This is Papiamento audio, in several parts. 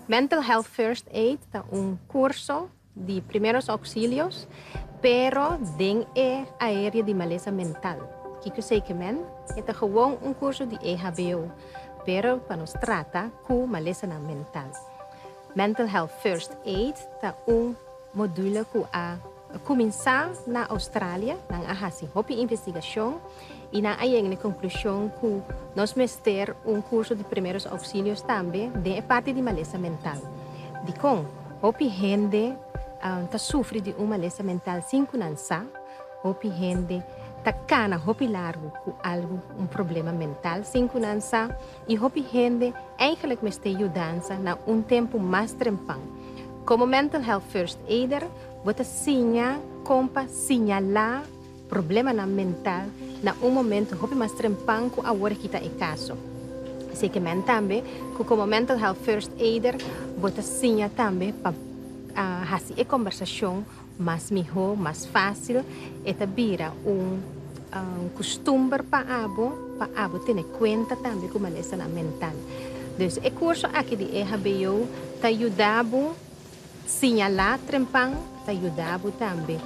Mental Health First Aid ta un curso di primeros auxilios, pero den e area di malesa mental. Kico esey ke men? E ta gewoon un curso di EHBO, pero pa nos trata cu malesanan mental. Mental Health First Aid ta un module cu a cuminsa na Australia. Nan a haci hopi investigacion y nan a yega na e conclusion cu nos mester un curso di primeros auxilios tambe den e parti di malesa mental. Dicon? Hopi hende ta sufri di un malesa mental sin cu nan sa. Hopi hende ta cana hopi largo cu algo, un problema mental sin cu nan sa. Y hopi hende eigenlijk mester yudansa na un tempo mas trempan. Como Mental Health First Aider bo ta siña con pa siñala problemanan mental na un momento hopi mas trempan cu awor aki ta e caso. Así ke men tambe cu como Mental Health First Aider bo ta siña tambe pa haci e combersacion mas miho, mas fácil. E ta bira un custumber pa abo, pa abo tene cuenta tambe cu malesanan mental. Dus e curso aki di EHBO ta yuda bo siñala trempan, ta yuda bo tambe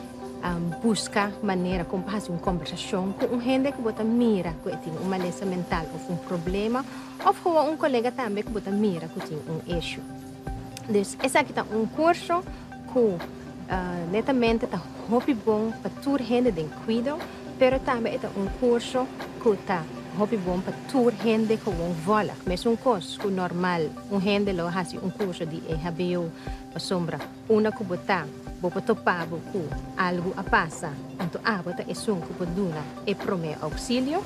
busca manera con pa haci un combersacion cu un hende cu bo ta mira cu e tin un malesa mental of un problema, of gewoon un colega tambe cu bo ta mira cu tin un issue. Dus esaki ta un curso cu netamente ta hopi bon pa tur hende den cuido, pero tambe e ta un curso cu ta hopi bon pa tur hende gewoon volg. Mesun cos cu normal un hende lo haci un curso di EHBO, pasobra unda cu bo ta, bo por topa bo cu algo a pasa, anto abo ta esun cu por duna e prome auxilio.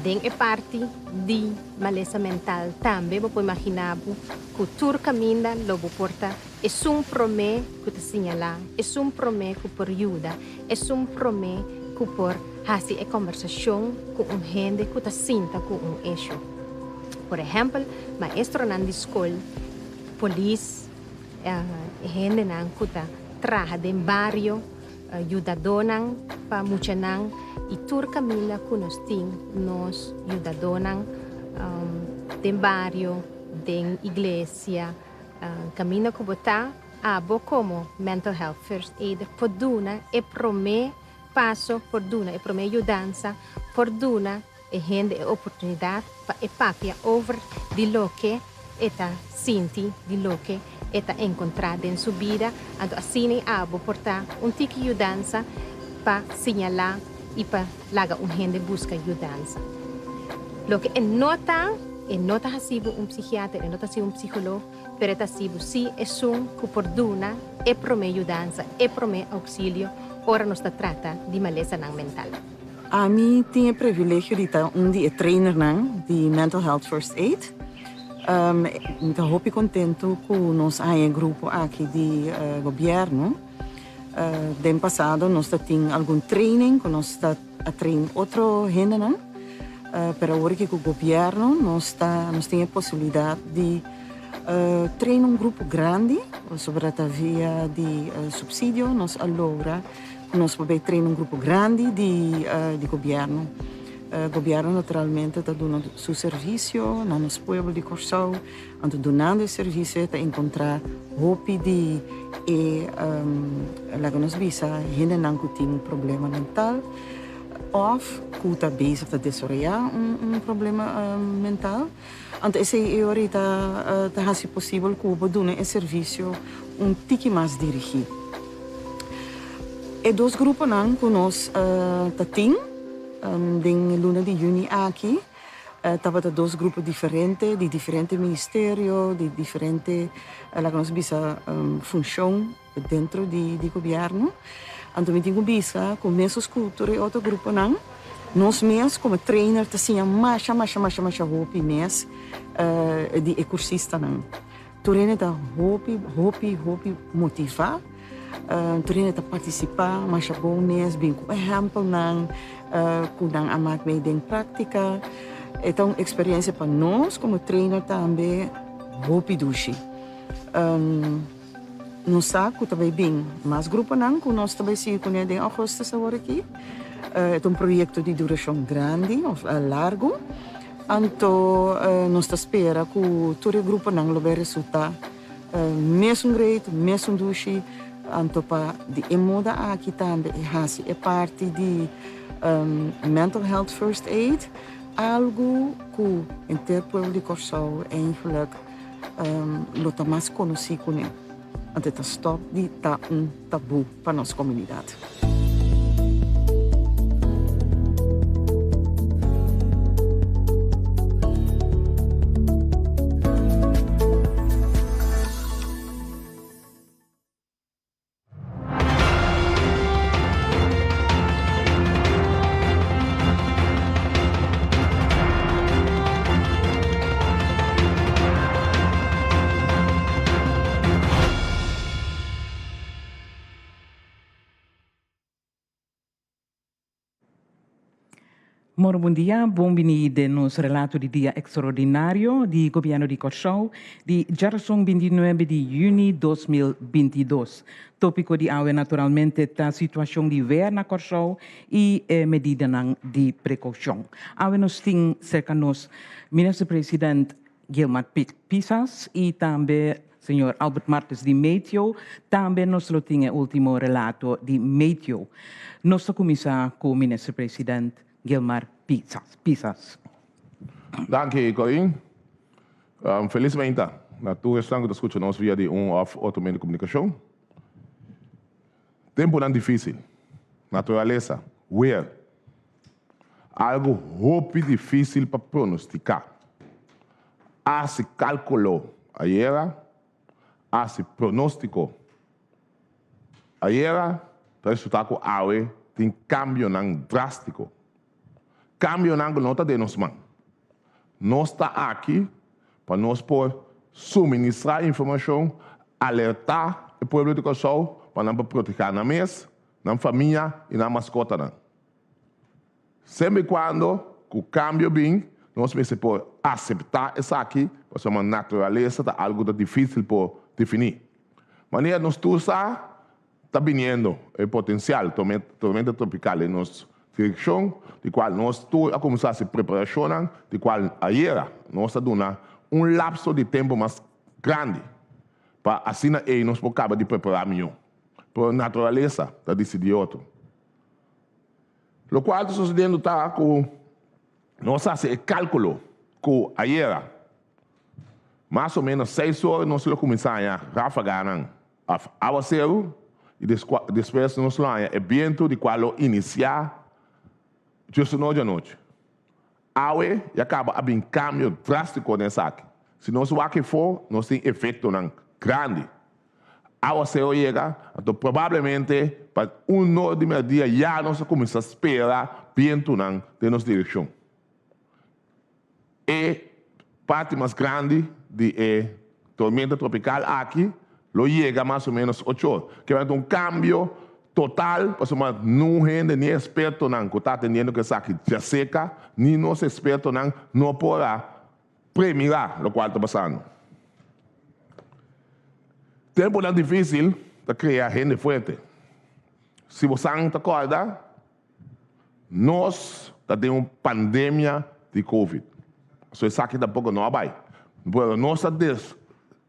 Den e parti di malesa mental tambe bo por imagina bo cu tur caminda lo bo por ta esun prome cu ta siñala, esun prome cu por yuda, esun prome cu por haci e combersacion cu un hende cu ta sinta cu un issue. Por ehempel, maestronan di scol, polis, e hendenan cu ta traha den bario, yudadonan pa muchanan y tur caminda cu nos tin nos yudadonan den bario, den iglesia, caminda cu bo ta, abo como Mental Health First Aider por duna e prome paso, por duna e prome yudansa, por duna e hende e oportunidad pa e papia over di loke e ta sinti, di loke e ta encontra den su bida. Anto asina e abo por ta un tiki yudansa pa siñala y pa laga un hende busca yudansa. Loke e no ta, e no ta haci bo un psichiater, e no ta haci un psicoloog, pero e ta haci bo si esun cu por duna e prome yudansa, e prome auxilio ora nos ta trata di malesanan mental. Ami tin e privilegio di ta un di e trainernan di Mental Health First Aid. Mi ta hopi contento cu nos a haña e grupo aki di gobierno. Den pasado nos ta tin algun training cu nos ta a train otro hendenan, pero awor aki cu gobierno nos ta nos tin e posibilidad di train un grupo grandi, pasobra ta via di subsidio nos a logra. Nos por bay train un grupo grandi di di gobierno. Gobierno naturalmente ta duna su servicio na nos pueblo di Corsou, anto dunando e servicio e ta encontra hopi di e laga nos bisa hendenan cu tin problema mental of cu ta bezig ta desaroya un problema mental. Anto esey e ora ta ta haci posibel cu bo duna e servicio un tiki mas dirigi. E dos gruponan cu nos ta tin den luna di juni aki tabata dos grupo diferente di diferente ministerio, di diferente laga nos bisa funcion dentro di di gobierno. Anto mi tin cu bisa cu mesun cu tur e otro gruponan, nos mes como trainer ta siña masha masha masha masha hopi mes di e cursistanan. Tur hende ta hopi hopi hopi motiva, tur hende ta participa masha bon mes, bin cu ehempelnan cu nan a mak mee den practica. E ta un experiencia pa nos como trainer tambe hopi dushi. Nos sa cu ta bay bin mas gruponan cu nos ta bay sigui cune den augustus awor aki. E ta un proyecto di duracion grandi of largo. Anto nos ta spera cu tur e gruponan lo bay resulta Mesun great, mesun dushi, anto pa di e moda aki tambe e hasi e parti di mental health first aid algu ku henter pueblo di Kòrsou eigenlijk lo ta mas konosí kuné. Anto e ta stòp di ta un tabú pa nos komunidat. Moro bon dia, bon bini den nos relato di dia extraordinario di Gobierno di Kòrsou di djarason 29 di yüni 2022. Tópiko di awe naturalmente ta situashon di wer na Kòrsou i e medidanan di prekoushon. Awe nos tin serka nos Minister President Gilmar Pisas i tambe Señor Albert Martes di Meteo. Tambe nos lo tin e ultimo relato di Meteo. Nos ta cuminsa cu Minister President Gilmar Pisas. Danki Corinne. Felis meinta na tur esnan cu ta scucha nos via di un of otro medio di comunicacion. Temponan dificil, naturalesa, weer, Algu hopi difísil pa pronostiká. Hasi kálkulo ayera, hasi pronóstiko ayera, ta resultá ku awe tin kambionan drástiko. Kambionan ku no ta den nos man. Nos ta aki pa nos por suministrá informashon, alertá e pueblo di Kòrsou pa nan por protehá nan mes, nan famia i nan maskotanan. Semper i kuando ku kambio bin, nos mester por aseptá esaki, pasobra naturalesa ta algu ku ta difísil por definí. Manera nos tur sa, ta biniendo e potensial tormenta tropikal den nos direkshon, di kual nos tur a kuminsá hasi preparashonnan, di kual ayera nos a duna un lapso di tempu mas grandi pa asina ei nos por kaba di prepará mihó. Pero naturalesa ta disidí otro. Lokual ta sosediendo ta ku nos a hasi e kálkulo ku ayera mas o ménos seis ora nos lo kuminsá haña ráfaganan òf awaseru i despues nos lo haña e bientu di kual lo inisiá djesnochi anochi. Awe ya kaba a bin kambio drástiko den esaki. Si nos wak efo nos tin efektonan grandi. Awasero yega, anto probablemente pa un or di merdia ya nos a kuminsá spera bientunan den nos direkshon. E parti mas grandi di e tormenta tropikal aki lo yega mas o ménos ocho or. Kebra ta un kambio total pasobra niun hende ni ekspertonan ku ta atendiendo ku esaki djaseka ni nos ekspertonan no por a Premira lokual ta pasando. Tempunan difísil ta krea hende fuerte. Si bosan ta kòrda, nos ta den un pandemia di covid. So esaki tampoko no a bai. Pero nos ta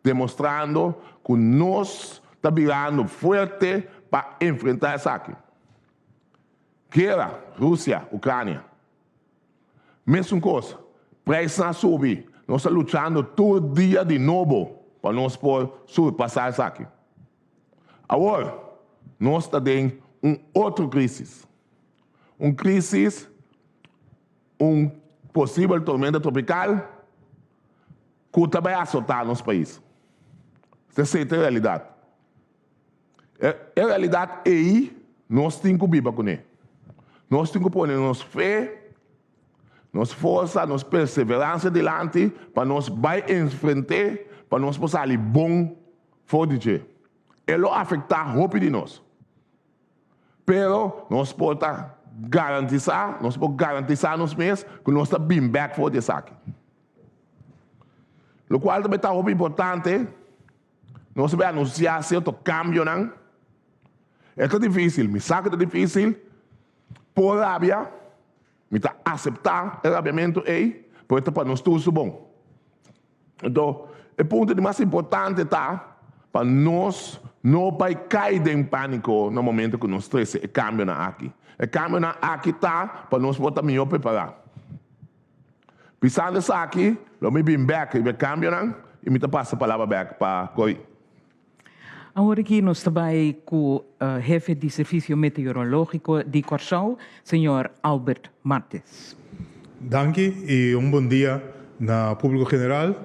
demostrando ku nos ta birando fuerte pa enfrentá esaki. Guera Rusia, Ucrania. Mesun kos, preisnan a subi, nos ta luchando tur dia di nobo pa nos por surpasá esaki. Awor, nos ta den un otro krísis. Un krísis, un posibel tormenta tropikal ku ta bai asotá nos pais. Esei ta e realidat. E realidat ei nos tin ku biba kuné. Nos tin ku pone nos fe, nos forsa, nos perseveransia dilanti pa nos bai enfrent'é, pa nos por sali bon for di dje. E lo afektá hopi di nos, pero nos por ta garantisá, nos por garantisá nos mes ku nos ta bin bèk for di esaki. Lokual ta hopi importante. Nos a anunsiá sierto kambionan. E ta difísil, mi sa ku ta difísil. Por rabia, mi ta aseptá e rabiamentu ei, pero e ta pa nos tur su bon. Anto, e punto di mas importante ta. pa nos no bai kai den pániko na momento ku nos trese e kambionan aki. E kambionan aki ta pa nos por ta mihó prepará. Pisando esaki, lo mi bin bèk riba e kambionan i mi ta pasa palabra bèk pa Cory. Awor aki nos ta bai ku hefe di Servisio Meteorológiko di Kòrsou, señor Albert Martes. Danki i un bon dia na públiko general.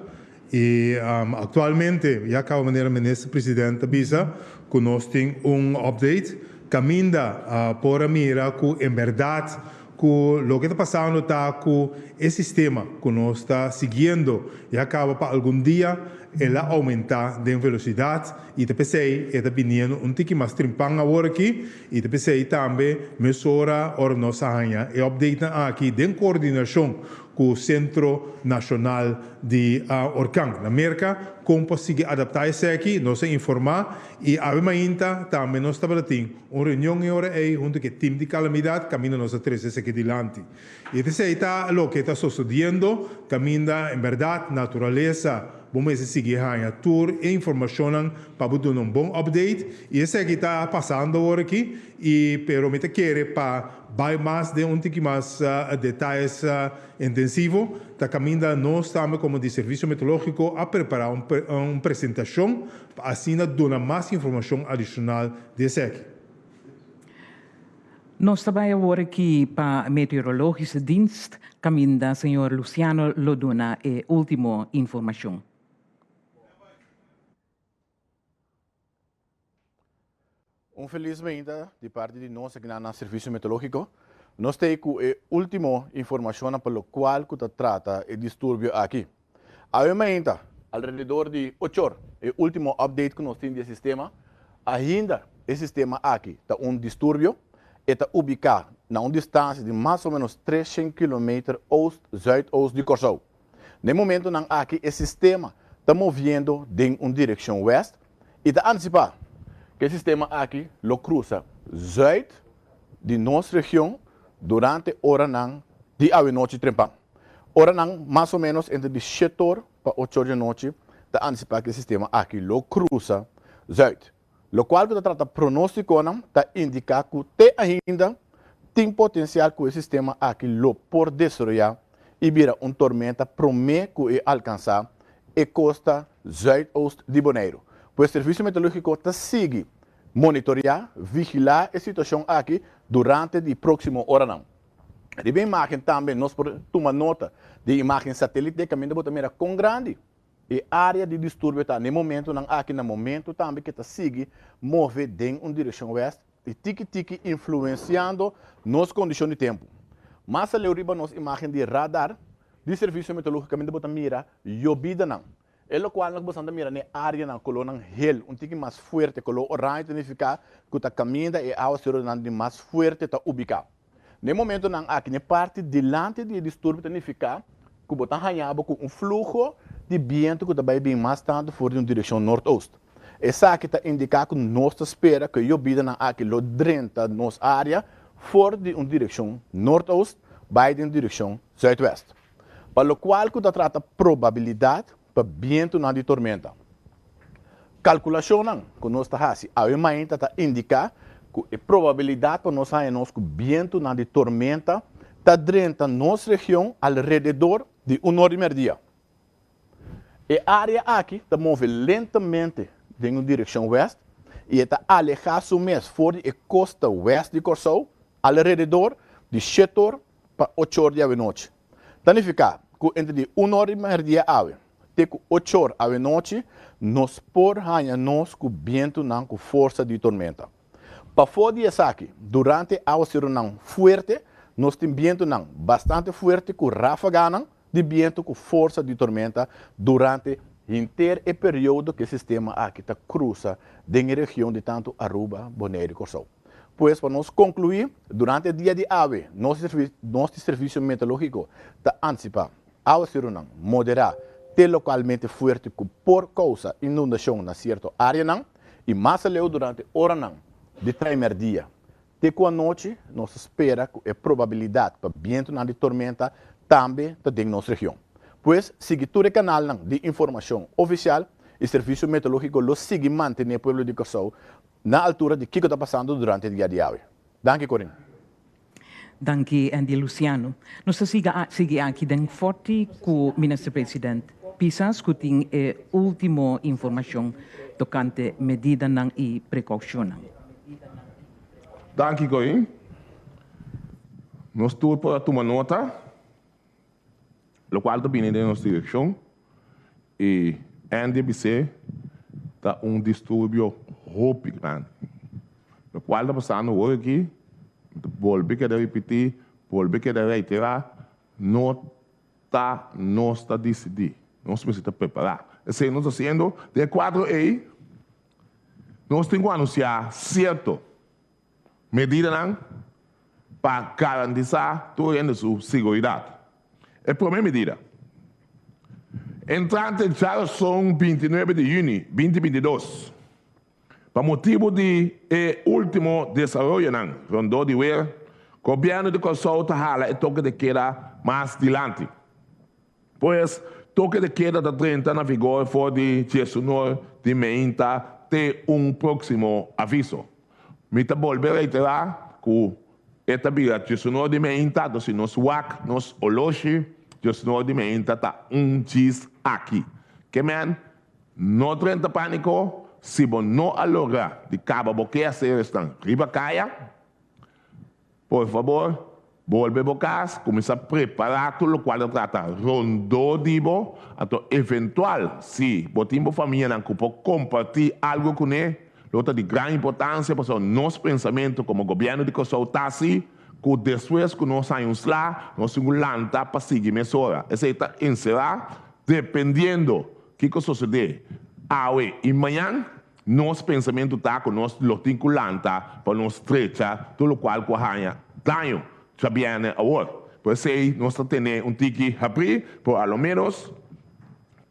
I aktualmente ya kaba manera Minister President ta bisa ku nos tin un update kaminda por a mira ku en bèrdat ku loke ta pasando ta ku e sistema ku nos ta siguiendo ya kaba pa algun dia el a oumentá den velosidat i ta p'esei e ta biniendo un tiki mas trimpan awor aki i ta p'esei tambe mesora ora nos a haña e updatenan aki den koordinashon ku Sentro Nashonal di Orkan na Merka kon pa sigui adaptá esaki nos a informá i awe mainta tambe nos tabata tin Un reunion e ora ei huntu ku e tim di kalamidat kaminda nos a trese esaki dilanti. I esei ta loke ta sosodiendo kaminda en bèrdat naturalesa bo mester sigui haña tur e informashonnan pa bo duna un bon update. I esaki ta pasando awor aki i pero mi ta kere pa bai mas den un tiki mas detayes intensivo ta kaminda nos tambe komo di Servisio Meteorológiko a prepará un presentashon pa asina duna mas informashon adishonal di esaki. Nos ta bai awor aki pa Meteorologische Dienst kaminda señor Luciano lo duna e ultimo informashon. Un felis mainta di parti di nos akinan na Servicio Meteorologico. Nos ta ei ku e ultimo informashonnan pa lokual ku ta trata e disturbio aki. Awe mainta, alrededor di ochor, e ultimo update ku nos tin di e sistema, ainda e sistema aki ta un disturbio, e ta ubiká na un distansia di mas o menos 300 kilometer oost zuidoost di Kòrsou. Na e momentunan aki e sistema ta moviendo den un direkshon west i ta antisipá ku e sistema aki lo krusa zuid di nos region durante oranan di awenochi trempan. Oranan mas o ménos entre di shetor pa ochor di anochi ta antisipá ku e sistema aki lo krusa zùit. Lokual ku ta trata pronóstikonan ta indiká ku te ainda tin potensial ku e sistema aki lo por desaroyá i bira un tormenta promé ku e alkansá e kosta zùitost di Boneiru. Pues Servisio Meteorológiko ta sigui monitoreá, vigilá e situashon aki durante di próksimo oranan. Riba e imágen tambe nos por tuma nota di e imágen satélite kaminda bo ta mira kon grandi e área di disturbio ta na e momentunan aki, na momentu tambe ke ta sigui move den un direkshon wèst i tiki tiki influensiando nos kondishon di tempu. Mas aleu riba nos imágen di radar di Servisio Meteorológiko kaminda bo ta mira yobidanan. E lokual nos bosan ta mira n'e áreanan kolónan hel un tiki mas fuerte, koló oranje ta nifiká ku ta kaminda e awaseronan di mas fuerte ta ubiká. N'e momentonan aki n'e parti dilanti di e disturbio ta nifiká ku bo ta haña bo ku un fluho di bientu ku ta bai bin mas tantu for di un direkshon nortoost. Esaki ta indiká ku nos ta spera ku e yobidanan aki lo drenta nos área for di un direkshon nortoost bai den direkshon zuidwest. Pa lokual ku ta trata probabilidat pa bientunan di tormenta. Kalkulashonnan ku nos ta hasi awe mainta ta indiká ku e probabilidat pa nos haña nos ku bientunan di tormenta ta drenta nos region alrededor di un or di mèrdia. E área aki ta move lentamente den un direkshon wèst i e ta alehá su mes for di e kosta wèst di Kòrsou alrededor di shetor pa ochor di awenochi. Ta nifiká ku entre di un or di mèrdia awe te ku ochor awenochi nos por haña nos ku bientunan ku forsa di tormenta. Pafó di esaki, durante awaserunan fuerte nos tin bientunan bastante fuerte ku ráfaganan di bientu ku forsa di tormenta durante henter e periodo ku e sistema aki ta krusa den e region di tantu Aruba, Boneiru i Kòrsou. Pues pa nos konkluí, durante e dia di awe nos nos di Servisio Meteorológiko ta antisipá awaserunan moderá te lokalmente fuerte ku por kousa inundashon na sierto áreanan i mas aleu durante oranan di traimèrdia te ku anochi nos ta spera ku e probabilidat pa bientunan di tormenta tambe ta den nos region. Pues sigui tur e kanalnan di informashon ofisial. I Servisio Meteorológiko lo sigui mantené pueblo di Kòrsou na altura di kiko ta pasando durante dia di awe. Danki Corinne. Danki Andy Luciano. Nos ta siga sigui aki den Forti ku Minister President Pisas ku tin e ultimo informashon tokante medidanan i prekoushonnan. Danki Corinne. Nos tur por a tuma nota lokual ta bini den nos direkshon i Andy a bis'é ta un disturbio hopi grandi. Lokual ta pasando awor aki, mi ta bolbe keda ripití, bolbe keda reiterá, no ta nos ta disidí, nos mester ta prepará. Esei nos ta hasiendo den e kuadro ei, nos tin ku anunsiá sierto medidanan pa garantisá tur hende su siguridat. E promé medida, entrante djarason 29 di yüni 2022, pa motibu di e último desaroyonan rondó di wer, Gobièrnu di Kòrsou ta hala e toke de keda mas dilanti. Pues, toke de keda ta drenta na vigor for di diesunor di meinta te un próksimo aviso. Mi ta bolbe reiterá ku e ta bira diesunor di meinta, anto si nos wak nos oloshi, diesunor di meinta ta un djis aki. Ke men, no drenta pániko si bo no a logra di kaba bo keaseresnan riba kaya. Por fabor, bolbe bo kas, kuminsá prepará tur lokual ta trata rondó di bo, anto eventual si bo tin bo famianan ku por kompartí algu kuné, lo ta di gran importansia pasobra nos pensamentu komo gobièrnu di Kòrsou ta si ku despues ku nos haña un sla, nos tin ku lanta pa sigui mesora. Esei ta enserá dependiendo kiko sosodé awe i mañan. Nos pensamentu ta ku nos lo tin ku lanta pa nos strecha tur lokual ku a haña daño djabièrnè awor. Por esei nos ta tene un tiki habrí por a lo ménos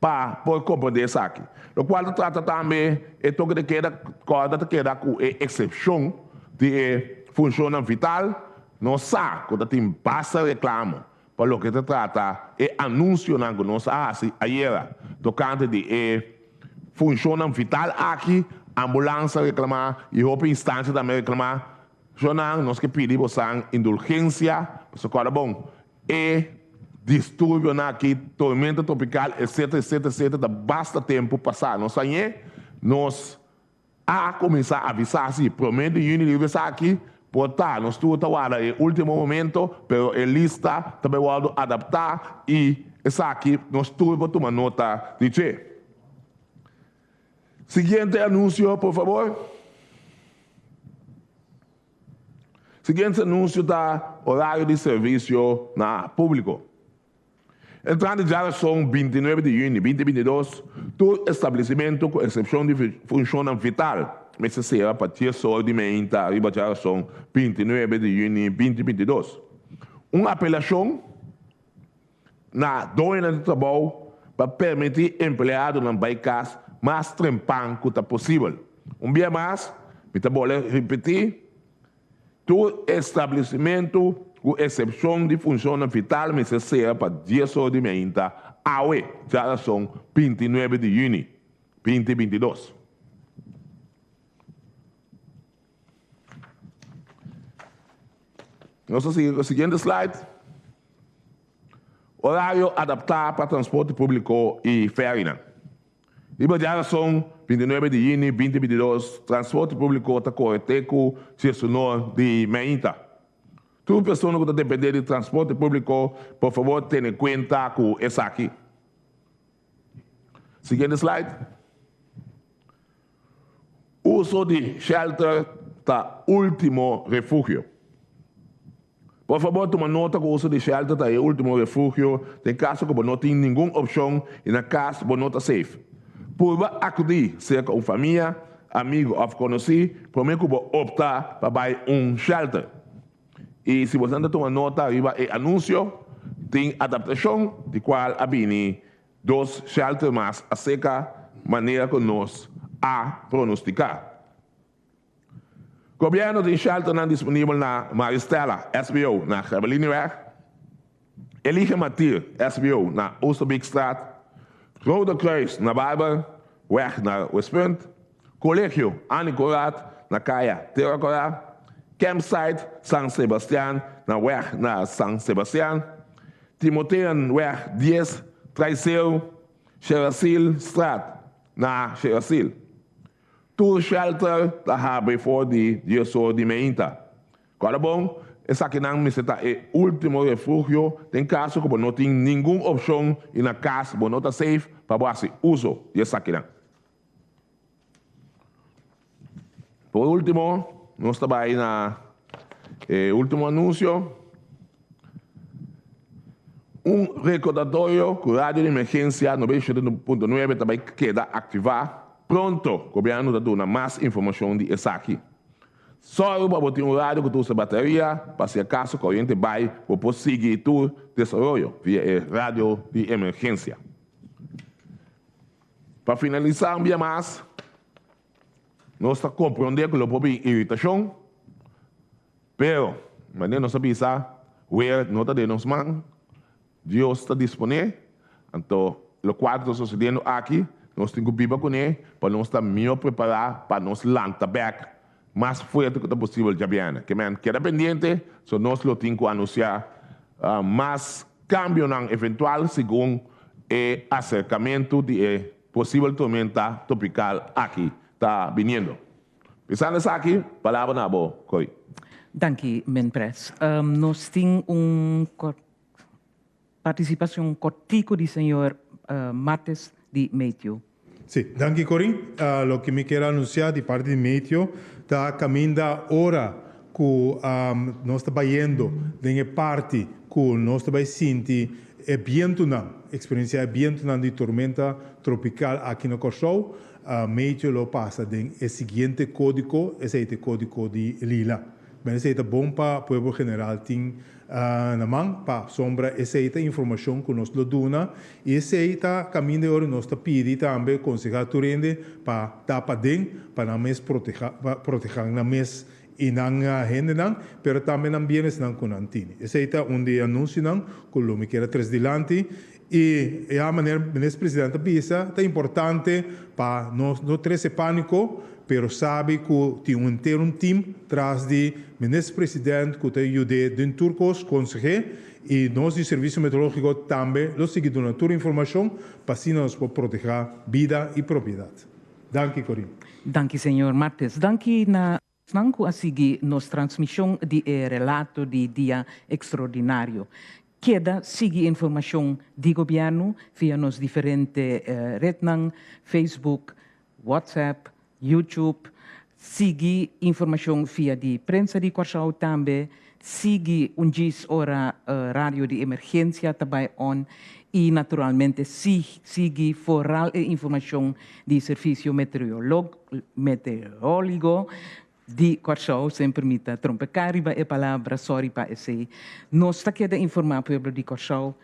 pa por komprendé esaki. Lokual ta trata tambe e toke de keda kòrda ta keda ku e eksepshon di e funshonnan vital. Nos sa ku ta tin basta reklamo pa loke ta trata e anunsionan ku nos a hasi ayera tokante di e funshonnan vital aki, ambulans a reklamá i hopi instansia tambe a reklamá. Shonnan, nos ke pidi bosan indulgensia, pasobra kòrda bon, e disturbionan aki, tormenta tropikal, etcetera, etcetera, etcetera, ta basta tempu pasá. Nos hañ'é, nos A kuminsá avisá si promé di yüni riba esaki por ta. Nos tur ta warda e último momento, pero e lista ta bai wòrdu adaptá i esaki nos tur por tuma nota di dje. Siguiente anunsio, por fabor. Siguiente anunsio ta orario di servisio na públiko. Entrante djarason 29 di yüni 2022, tur establesimentu ku eksepshon di funshonnan vital mester sera pa dies or di meinta riba djarason 29 di yüni 2022. Un apelashon na doñonan di trabou pa permití empleadonan bai kas mas trempan ku ta posibel. Un bia mas mi ta bolbe ripití. Tur establesimentu, ku eksepshon di funshonnan vital, mester sera pa dies or di meinta awe, djarason 29 di yüni, 2022. Nos ta sigui ku e siguiente slide. Orario adaptá pa transporte públiko i fèrinan. Riba djarason 29 di yüni 2022, transporte públiko ta kore te ku diesunor di meinta. Tur persona ku ta dependé di transporte públiko, por fabor tene kuenta ku esaki. Siguiente slide. Uso di shelter ta último refugio. Por fabor tuma nota ku uso di shelter ta e último refugio den kaso ku bo no tin ningun opshon i na kas bo no ta safe. Purba akudí serka un famia, amigu òf konosí promé ku bo opta pa bai un shelter. I si boso ta tuma nota riba e anunsio, tin adaptashon di kual a bini dos shelter mas aserka manera ku nos a pronostiká. Gobièrnu tin shelternan disponibel na Maristella, SBO, na Grebbelinieweg, Elige Martir, SBO, na Oosterbeekstraat, Rode Kruis na Barber, Weg na Westpunt, Kolegio Annie Corat na Kaya Tera Kora, Campsite San Sebastian na Weg na San Sebastian, Timotheanweg 10, Traiseu, Sherasil Straat na Sherasil. Tur shelter ta habri for di 10 or di meinta. Kòrda bon, esakinan mester ta e último refugio den kaso ku bo no tin ningun opshon i na kas bo no ta safe pa bo hasi uso di esakinan. Por último, nos ta bai na e último anunsio. Un rekordatorio ku radio di emergensia 97.9 ta bai keda aktivá pronto. Gobièrnu ta duna mas informashon di esaki. Sòru pa bo tin un radio ku ta usa bateria pa si akaso koriente bai bo por sigui tur desaroyo via e radio di emergensia. Pa finalisá un bia mas, nos ta komprondé ku lo por bin iritashon, pero manera nos a bisa, wer no ta den nos man, Dios ta disponé, anto lokual ku ta sosediendo aki, nos tin ku biba kuné pa nos ta mihó prepará pa nos lanta bèk mas fuerte ku ta posibel djabièrnè. Ke men keda pendiente, so nos lo tin ku anunsiá mas kambionan eventual segun e aserkamentu di e posibel tormenta tropikal aki ta biniendo. Pensando esaki, palabra na bo, Cory. Danki, Minpres. Nos tin un Participacion cortico di señor Martes di Meteo. Sí, danki Corin. Loke mi kier anuncia di parti di Meteo ta caminda ora cu nos ta bayendo den e parti cu nos ta bay sinti e bientonan, experiencia e bientonan di tormenta tropical aki na Corsou, Meteo lo pasa den e siguiente codigo, esey ta e codigo di lila. Ben esey ta bon pa pueblo general tin na man pa sombra esey ta informacion cu nos lo duna y esey ta caminda e ora nos ta pidi tambe conseha tur hende pa ta paden pa nan mes proteha pa proteha nan mes y nan hendenan pero tambe nan bienesnan cu nan tini. Esey ta un di e anuncionan cu lo mi kier a tres dilanti y ya manera Minister President a bisa ta importante pa nos no trece panico pero sabi cu tin un henter un team tras di Minister President cu ta yud'é den tur cos, conseh'é y nos di Servicio Meteorologico tambe lo sigui duna tur informacion pa asina nos por proteha bida y propiedad. Danki Corinne. Danki señor Martes. Danki na esnan cu a sigui nos transmision di e relato di Dia Extraordinario. Keda sigui informacion di Gobierno via nos diferente rednan, Facebook, WhatsApp, YouTube, sigui informacion via di prensa di Kòrsou tambe, sigui un djis ora radio di emergencia ta bai on y naturalmente sigui foral e informacion di Servicio Meteorologo di Kòrsou, semper mi ta trompeká riba e palabra, sorry pa esei. Nos ta keda informá pueblo di Kòrsou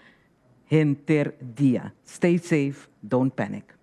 henter dia. Stay safe, don't panic.